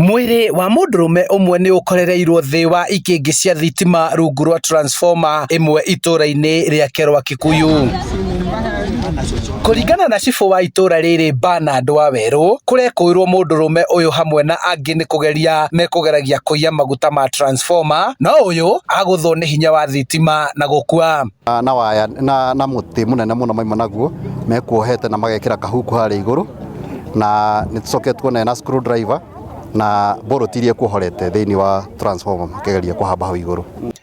Mwĩrĩ wa mũndũrũme ũmwe nĩ ũkorereirwo thĩ wa ikĩngĩ cia thitima rungu rwa transformer ĩmwe itũra-inĩ rĩa Kerwa Kikuyu. Kũringana na cibũ wa itũra rĩrĩ Bernard Wawerũ, kũrekũĩrwo mũndũrũme ũyũ hamwe na angĩ nĩ kũgeria mekũgeragia kũiya maguta ma transformer, no ũyũ agũthwo nĩ hinya wa thitima na gũkua. Na waya na mũtĩ mũnene mũno maima naguo mekuohete na magekĩra kahuku harĩa igũrũ, na nĩ tũcokete tuona na screwdriver na bolt iria ekuohorete thĩinĩ wa transformer makĩgeria kũhamba hau igũrũ.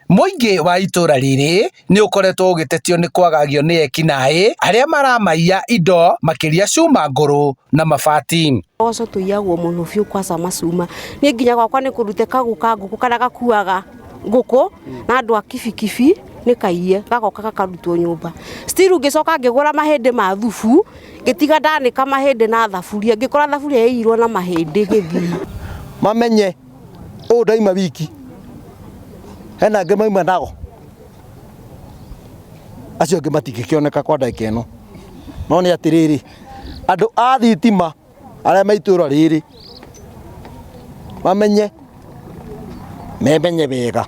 Mũingĩ wa itũra rĩrĩ nĩ ũkoretwo ũgĩtetio nĩ kwagagio nĩ ekinaĩ arĩa maramaiya indo makĩria cuma ngũrũ na mabati. Mboco tũiyagwo mũno biũ kwaca macuma. Niĩ nginya gwakwa nĩ kũrute kagũ ka ngũkũ karĩa gakuaga ngũkũ na andũ a kibikibi nĩ kaiye gagoka gakarutwo nyũmba. Still ngĩcoka ngĩgũra mahĩndĩ ma thubu ngĩtiga ndanĩka mahĩndĩ na thaburia ngĩkora thaburia ĩiyirwo na mahĩndĩ gĩthii. Mamenye ũũ ndaima wiki hena angĩ mauma nao acio angĩ matingĩkĩoneka kwa ndagĩka ĩno. No nĩ atĩrĩrĩ, andũ a thitima arĩa me itũra rĩrĩ mamenye memenye wega.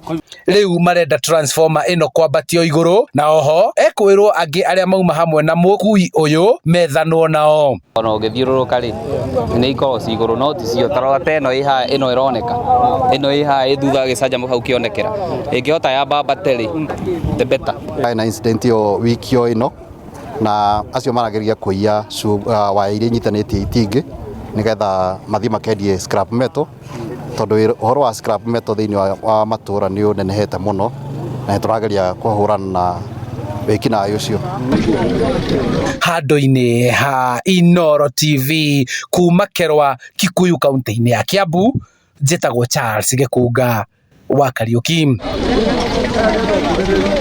Rĩu marenda transformer ĩno kwambatio igũrũ na oho ekwĩrwo angĩ arĩa mauma hamwe na mũkui ũyũ methanwo nao. Ona ũngĩthiũrũrũka rĩ, nĩ ikoragwo ci igũrũ no ti cio. Ta rora ta ĩno ĩ haha, ĩno ĩroneka, ĩno ĩ haha ĩ thutha gĩcanjama hau kĩonekera, ĩngĩhota yambambate rĩ, the better. Na incident ĩyo wiki o ĩno na acio marageria kũiya waya iria inyitanĩtie itingĩ nĩgetha mathiĩ makendie scrap metal, tondũ ũhoro wa scrap metal thĩinĩ wa matũra nĩ ũnenehete mũno na nĩtũrageria kũhũrana na wĩkinaĩ ũcio. Handũ-inĩ ha Inooro TV kuma Kerwa Kikuyu kaunti-inĩ ya Kiambu, njĩtagwo Charles Gĩkunga wa Kariuki.